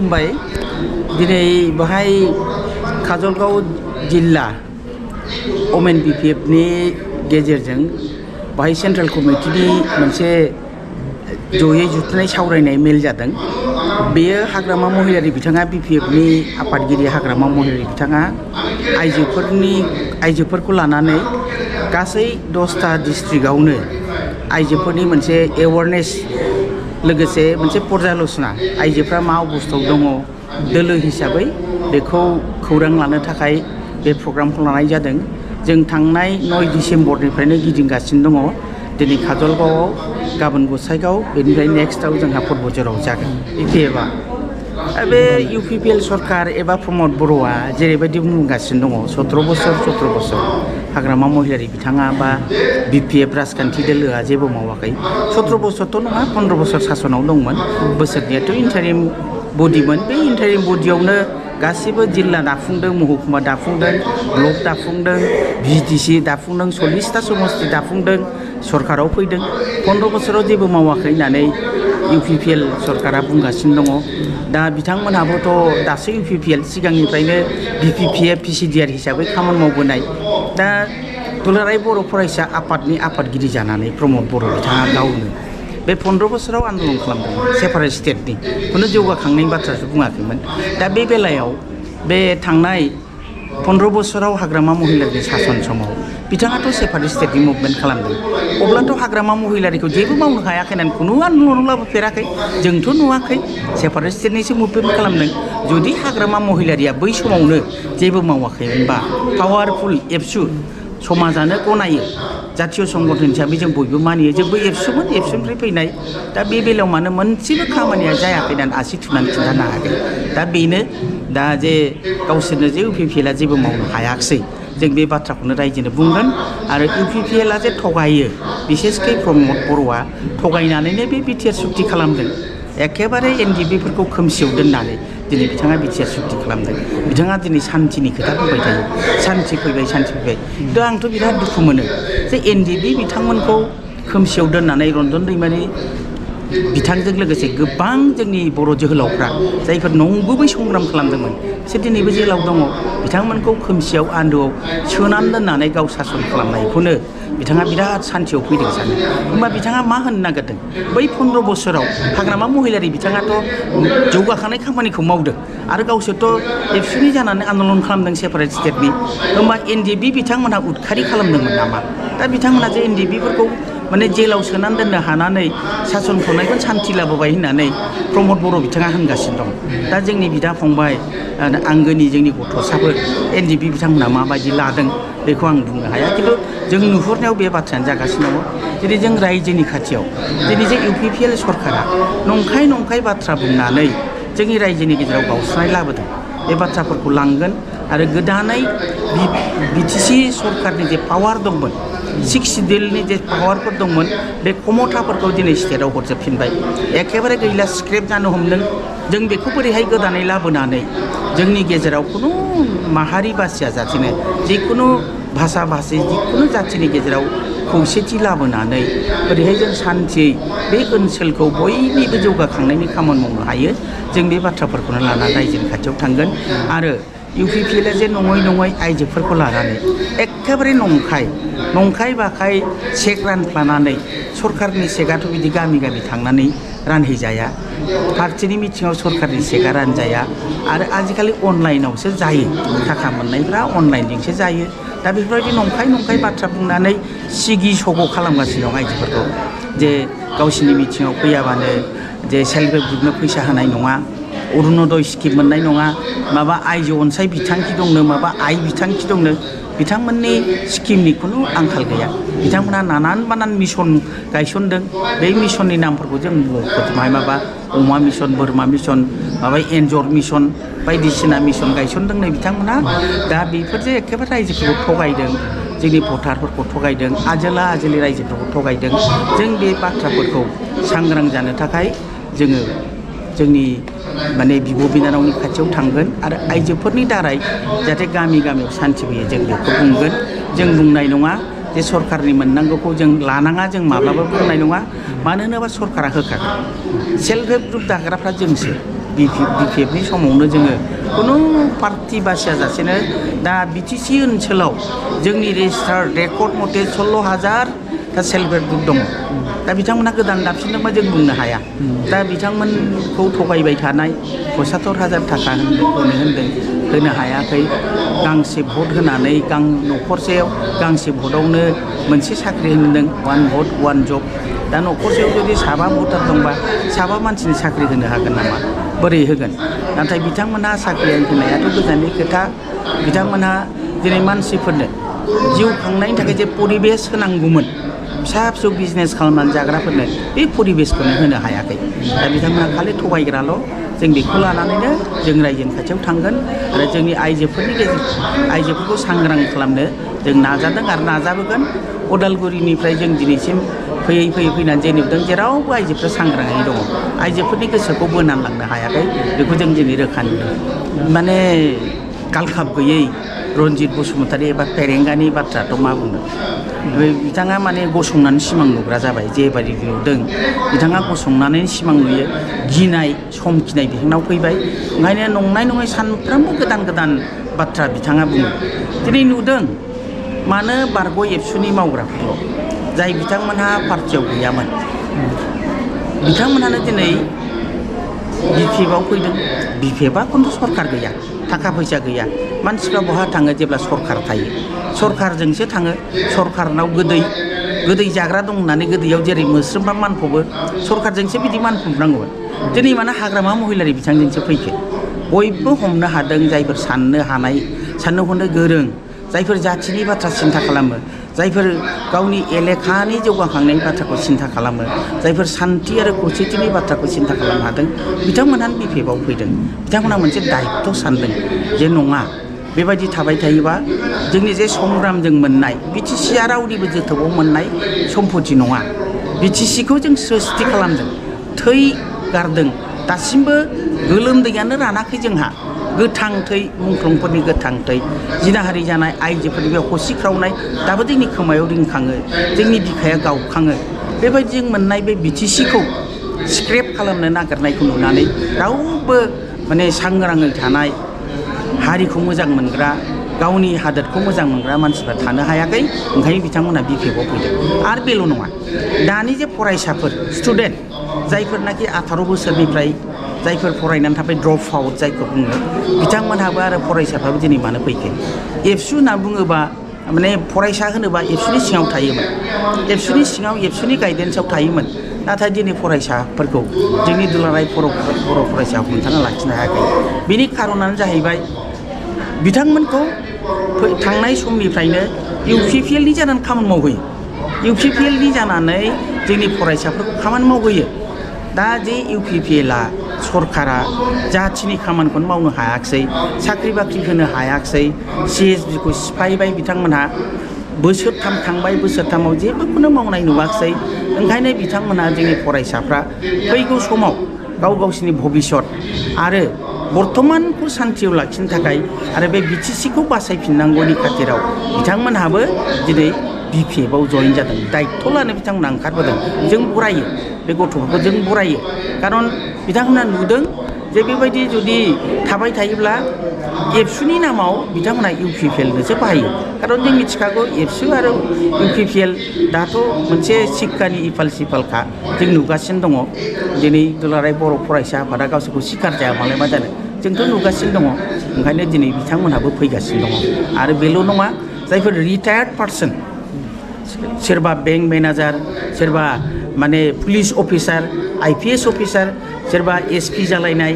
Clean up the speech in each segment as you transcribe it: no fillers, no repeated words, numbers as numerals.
खुलुमबाय दिनै बहाय काजलगाव जिल्ला ओमेन बिपिएफनि गेजेरजों बहाय सेन्ट्रेल कमिटिनि मोनसे जयै जुथुनाय सावरायनाय मेल जादों। बेयो हाग्रामा महिलारि बिथाङा बिपिएफनि आफादगिरि हाग्रामा महिलारि बिथाङा आइजोफोरखौ लानानै गासै 10टा डिस्ट्रिक्टआवनो आइजोफोरनि मोनसे एवारनेस लोगोसे मोनसे पर्यालोचना आइजोफ्रा मा अबस्थायाव दङ दोलो हिसाबै बेखौ खौरां लानो थाखाय बे प्रग्रामखौ लानाय जादों। जों थांनाय 9 डिसेम्बरनिफ्रायनो गिदिंगासिनो दङ। दिनै काजलगावआव, गाबोन गसाइगाव, बेनिफ्राय नेक्स्टआव जोंहा पर्बतझराव जागोन। बिपिएफआ बे इउपिपिएल सरकार एबा प्रमद बर'आ जेरैबायदि बुंगासिनो दङ 17 बोसोर हाग्रामा महिलारि बिथाङा बा बिपिएफ राजखान्थि दोलोआ जेबो मावाखै। 17 बोसोरथ' नङा, 15 बोसोर सासनाव दंमोन। बोसोरनियाथ' इन्टारिम बडिमोन। बे इन्टारिम बडियावनो गासिबो जिल्ला दाफुंदों, महकुमा दाफुंदों, ब्लक दाफुंदों, भिडिसि दाफुंदों, 40टा समस्ति दाफुंदों, सरकाराव फैदों। 15 बोसोराव जेबो मावाखै होननानै इउपिपिएल सरकारा बुंगासिनो दङ। दा बिथांमोनहाबोथ' दासो इउपिपिएल, सिगांनिफ्रायनो बिपिपिएफ पिसिडिआर हिसाबै खामानि मावबोनाय। दा दुलाराय बर' फरायसा आफादनि आफादगिरि जानानै प्रमद बर' बिथाङा गावनो बे 15 बोसोराव आन्दलन खालामदोंमोन। सेपारेट स्टेटनि खुनु जौगाखांनायनि बाथ्रासो बुङाखैमोन। दा बे बेलायाव बे थांनाय 15 बोसोराव हाग्रामा महिलारिनि सासन समाव बिथाङाथ' सेपारेट स्टेटनि मुभमेन्ट खालामदों। अब्लाथ' हाग्रामा महिलारिखौ जेबो मावनो हायाखै होननानै खुनु आन्दलन लाबोफेराखै। जोंथ' नुवाखै, सेपारेट स्टेटनिसो मुभमेन्ट खालामदों। जुदि हाग्रामा महिलारिया बै समावनो जेबो मावाखैमोनबा पावारफुल एबसु समाजानो गनायो, जातीय संगठन हिसाबै जों बयबो मानियो जोंबो एबसुमोन, एबसुनिफ्राय फैनाय। दा बे बेलायाव मानो मोनसेबो खामानिया जायाखै होननानै आसि थुनानै खिन्थानो हायाखै। दा बेनो दा जे गावसोरनो जे इउपिपिएलआ जेबो मावनो हायाखिसै, जों बे बाथ्राखौनो रायजोनो बुंगोन। आरो इउपिपिएलआ जे थगायो, बिसेसकै प्रमद बर'आ थगायनानैनो बे बिटिआर सुक्ति खालामदों। एखेबारे एनडिएफबिफोरखौ खोमसियाव दोननानै दिनै बिथाङा बिटिआर सुक्ति खालामदों। बिथाङा दिनै सान्थिनि खोथा बुंबाय थायो, सान्थि फैबाय, सान्थि फैबाय। दा आंथ' बिराद दुखु मोनो जे एनडिएफबि बिथांमोनखौ खोमसियाव दोननानै रन्जन दैमारि बिथांजों लोगोसे गोबां जोंनि बर' जोहोलावफ्रा जायफोर नंगुबै संग्राम खालामदोंमोन बिसोर दिनैबो जेलाव दङ। बिथांमोनखौ खोमसियाव आन्दोआव सोनानै दोननानै गाव सासन खालामनायखौनो बिथाङा बिराद सान्थियाव फैदों सानो। होमबा बिथाङा मा होननो नागिरदों? बै 15 बोसोराव हाग्रामा महिलारि बिथाङाथ' जौगाखांनाय खामानिखौ मावदों आरो गावसोरथ' एबसुनि जानानै आन्दलन खालामदों सेपारेट स्टेटनि। होमबा एनडिएफबि बिथांमोनहा उदखारि खालामदोंमोन नामा? दा बिथांमोनहा जे एनडिएफबिफोरखौ माने जेलाव सोनानै दोननो हानानै सासन खुंनायखौ सान्थि लाबोबाय होननानै प्रमद बर' बिथाङा होनगासिनो दं। दा जोंनि बिदा फंबाय आंगोनि जोंनि गथ'साफोर एनडिएफबि बिथांमोनहा माबायदि लादों बेखौ आं बुंनो हाया। खिन्थु जों नुहुरनायाव बे बाथ्रायानो जागासिनो दङ। जेरै जों रायजोनि खाथियाव दिनै जे इउपिपिएल सरकारा नंखाय बाथ्रा बुंनानै जोंनि रायजोनि गेजेराव गावस्रानाय लाबोदों, बे बाथ्राफोरखौ लांगोन। आरो गोदानै बिटिसि सरकारनि जे पावार दंमोन, 6 सिडिउलनि जे पावारफोर दंमोन, बे खमथाफोरखौ दिनै स्टेटआव हरजोबफिनबाय। एखेबारे गैला, स्क्रेप जानो हमदों। जों बेखौ बोरैहाय गोदानै लाबोनानै जोंनि गेजेराव खुनु माहारि बासिया जाथिनो, जिखुनु भाषा भाषी जिखुनु जाथिनि गेजेराव खौसेथि लाबोनानै बोरैहाय जों सान्थियै बे ओनसोलखौ बयनिबो जौगाखांनायनि खामानि मावनो हायो, जों बे बाथ्राफोरखौनो लानानै रायजोनि खाथियाव थांगोन। आरो इउपिपिएलआ जे नङै आइजोफोरखौ लानानै एखेबारे नंखाय बाखाय चेक रानफ्लानानै, सरकारनि चेकआथ' बिदि गामि थांनानै रानहैजाया, पार्टिनि मिथिङाव सरकारनि चेकआ रानजाया। आरो आजिखालि अनलाइनावसो जायो, थाखा मोननायफ्रा अनलाइनजोंसो जायो। दा बेफोरबायदि नंखाय बाथ्रा बुंनानै सिगि सग' खालामगासिनो दं आइजोफोरखौ। जे गावसिनि मिथिङाव फैयाबानो जे सेल्फ हेल्प ग्रुपनो फैसा होनाय नङा, अरुणदय स्किम मोननाय नङा, माबा आइजो अनसाय बिथांखि दंनो, माबा आइ बिथांखि दंनो, बिथांमोननि स्किमनि खुनु आंखाल गैया। बिथांमोनहा नानान बानान मिसन गायसनदों। बे मिसननि नामफोरखौ जों मख'जोबनो माबा अमा मिसन, बोरमा मिसन, माबा एन्जर मिसन, बायदिसिना मिसन गायसनदोंनो बिथांमोनहा। दा बेफोरजों एखेबारे रायजोफोरखौ थगायदों, जोंनि भटारफोरखौ थगायदों, आजोलि रायजोफोरखौ थगायदों। जों बे बाथ्राफोरखौ सांग्रां जानो थाखाय जोङो जोंनि माने बिब' बिनानावनि खाथियाव थांगोन आरो आइजोफोरनि दारै जाहाथे गामियाव सान्थि फैयो जों बेखौ बुंगोन। जों बुंनाय नङा जे सरकारनि मोननांगौखौ जों लानाङा, जों माब्लाबा बुंनाय नङा। मानो होनोबा सरकारा होखागोन। सेल्फ हेल्प ग्रुप दाग्राफ्रा जोंसो, बिपिएफनि समावनो जोङो खुनु पार्टि बासियाजासेनो दा बिटिसि ओनसोलाव जोंनि रेजिस्टार रेकर्ड मथे 16,000 दा सेल्फ हेल्प ग्रुप दङ दा बिथांमोनहा गोदान दाफिनदोंबा जों बुंनो हाया दा बिथांमोनखौ थगायबाय थानाय 75,000 थाखा होनो हायाखै गांसे भट होनानै न'खरसेयाव गांसे भटआवनो मोनसे साख्रि होनदों 1 भट 1 जब दा न'खरसेयाव जुदि साबा भटार दंबा साबा मानसिनि साख्रि होनो हागोन नामा बोरै होगोन नाथाय बिथांमोनहा साख्रि होनायाथ' गोजाननि खोथा बिथांमोनहा दिनै मानसिफोरनो जिउ खांनायनि थाखाय जे परिबेस होनांगौमोन फिसा फिसौ बिजनेस खालामनानै जाग्राफोरनो बे परिबेसखौनो होनो हायाखै दा बिथांमोनहा खालि थगायग्राल' जों बेखौ लानानैनो जों रायजोनि खाथियाव थांगोन आरो जोंनि आइजोफोरखौ सांग्रां खालामनो जों नाजादों आरो नाजाबोगोन उदालगुरिनिफ्राय जों दिनैसिम फैनानै जे नुदों जेरावबो आइजोफ्रा सांग्राङै दङ आइजोफोरनि गोसोखौ बोनानै लांनो हायाखै बेखौ जों दिनै रोखा नुदों माने गालखाब गैयै रनजित बसुमतारी एबा फेरेंगानि बाथ्राथ' मा बुंनो बिथाङा माने गसंनानै सिमां नुग्रा जाबाय जेबायदि नुदों बिथाङा गसंनानै सिमां नुयो गिनाय समखिनाय बिथांनाव फैबाय ओंखायनो नंनाय नङै सानफ्रोमबो गोदान बाथ्रा बिथाङा बुङो दिनै नुदों मानो बारग' एबसुनि मावग्राफोरल' जाय बिथांमोनहा पार्टियाव गैयामोन बिथांमोनहानो दिनै बिपिएफआव फैदों बिपिएफआ खिन्थु सरखार गैया थाखा फैसा गैया मानसिफ्रा बहा थाङो जेब्ला सरखार थायो सरखारजोंसो थाङो सरखारनाव गोदै जाग्रा दं होननानै गोदैयाव जेरै मोस्रोमबा मानफबो सरखारजोंसो बिदि मानफबनांगौमोन दिनै माने हाग्रामा महिलारि बिथांजोंसो फैखो बयबो हमनो हादों जायफोर साननो हनो गोरों जायफोर जाथिनि बाथ्रा सिन्था खालामो जायफोर गावनि एलेखानि जौगाखांनायनि बाथ्राखौ सिन्था खालामो जायफोर सान्थि आरो खौसेथिनि बाथ्राखौ सिन्था खालामनो हादों बिथांमोनहानो बिपिएफआव फैदों बिथांमोनहा मोनसे दायित्व सानदों जे नङा बेबायदि थाबाय थायोबा जोंनि जे संग्रामजों मोननाय बिटिसिआ रावनिबो जोथोबाव मोननाय सम्पति नङा बिटिसिखौ जों स्रिस्ति खालामदों थै गारदों दासिमबो गोलोमदैयानो रानाखै जोंहा गोथां थै मुंख्लंफोरनि गोथां थै जिनाहारि जानाय आइजोफोरनि बे हसिख्रावनाय दाबो जोंनि खोमायाव रिंखाङो जोंनि बिखाया गावखाङो बेबायदि जों मोननाय बे बिटिसिखौ स्क्रेप खालामनो नागिरनायखौ नुनानै रावबो माने सांग्राङै थानाय हारिखौ मोजां मोनग्रा गावनि हादोरखौ मोजां मोनग्रा मानसिफ्रा थानो हायाखै ओंखायनो बिथांमोना बिपिएफआव फैदों आरो बेल' नङा दानि जे फरायसाफोर स्टुडेन्ट जायफोरनाखि 18 बोसोरनिफ्राय जायफोर फरायनानै थाबाय ड्रप आउट जायखौ बुङो बिथांमोनहाबो आरो फरायसाफ्राबो दिनै मानो फैखो एबसु होनना बुङोबा माने फरायसा होनोबा एबसुनि सिङाव थायोमोन एबसुनि सिङाव एबसुनि गाइडेन्सआव थायोमोन नाथाय दिनै फरायसाफोरखौ जोंनि दुलाराय बर' फरायसाखौ हमथाना लाखिनो हायाखै बिनि खारनानो जाहैबाय बिथांमोनखौ थांनाय समनिफ्रायनो इउपिपिएलनि जानानै खामानि मावहोयो इउपिपिएलनि जानानै जोंनि फरायसाफोरखौ खामानि मावहोयो दा जे इउपिपिएलआ सरकारा जाथिनि खामानिखौनो मावनो हायाखिसै साख्रि बाख्रि होनो हायाखिसै सिएसबिखौ सिफायबाय बिथांमोनहा बोसोरथाम थांबाय बोसोरथामाव जेबोखौनो मावनाय नुवाखिसै ओंखायनो बिथांमोनहा जोंनि फरायसाफ्रा फैगौ समाव गावसिनि भबिसत आरो बर्तमानखौ सान्थियाव लाखिनो थाखाय आरो बे बिटिसिखौ बासायफिननांगौनि खाथिराव बिथांमोनहाबो दिनै बिपिएफआव जइन जादों दायित्व लानो बिथांमोनहा ओंखारबोदों जों बरायो बे गथ'फोरखौ जों बरायो खारन बिथांमोनहा नुदों जे बेबायदि जुदि थाबाय थायोब्ला एबसुनि नामाव बिथांमोनहा इउपिपिएलनोसो बाहायो खारन जों मिथिखागौ एबसु आरो इउपिपिएल दाथ' मोनसे सिक्कानि इफाल सिफालखा जों नुगासिनो दङ दिनै दुलाराय बर' फरायसा आफादा गावसोरखौ सिखार जाया मालाय मा जानो जोंथ' नुगासिनो दङ ओंखायनो दिनै बिथांमोनहाबो फैगासिनो दङ आरो बेल' नङा जायफोर रिटायार्ड पार्सन सोरबा बेंक मेनेजार सोरबा माने पुलिस अफिसार आइपिएस अफिसार सोरबा एसपि जालायनाय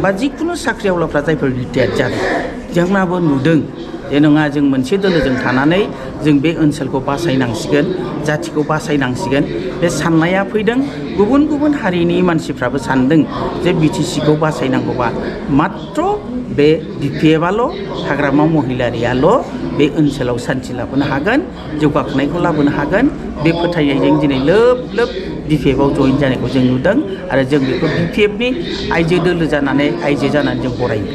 बा जिखुनु साख्रिआवलाफ्रा जायफोर रिटायार्ड जादों बिथांमोनाबो नुदों जे नङा जों मोनसे दोलोजों थानानै जों बे ओनसोलखौ बासायनांसिगोन जाथिखौ बासायनांसिगोन बे साननाया फैदों गुबुन हारिनि मानसिफ्राबो सानदों जे बिटिसिखौ बासायनांगौबा मात्र बे बिपिएफआल' हाग्रामा महिलारियाल' बे ओनसोलाव सान्थि लाबोनो हागोन जौगाखांनायखौ लाबोनो हागोन बे फोथायनायजों दिनै लोब बिपिएफआव जइन जानायखौ जों नुदों आरो जों बेखौ बिपिएफनि आइजो दोलो जानानै जों बरायो।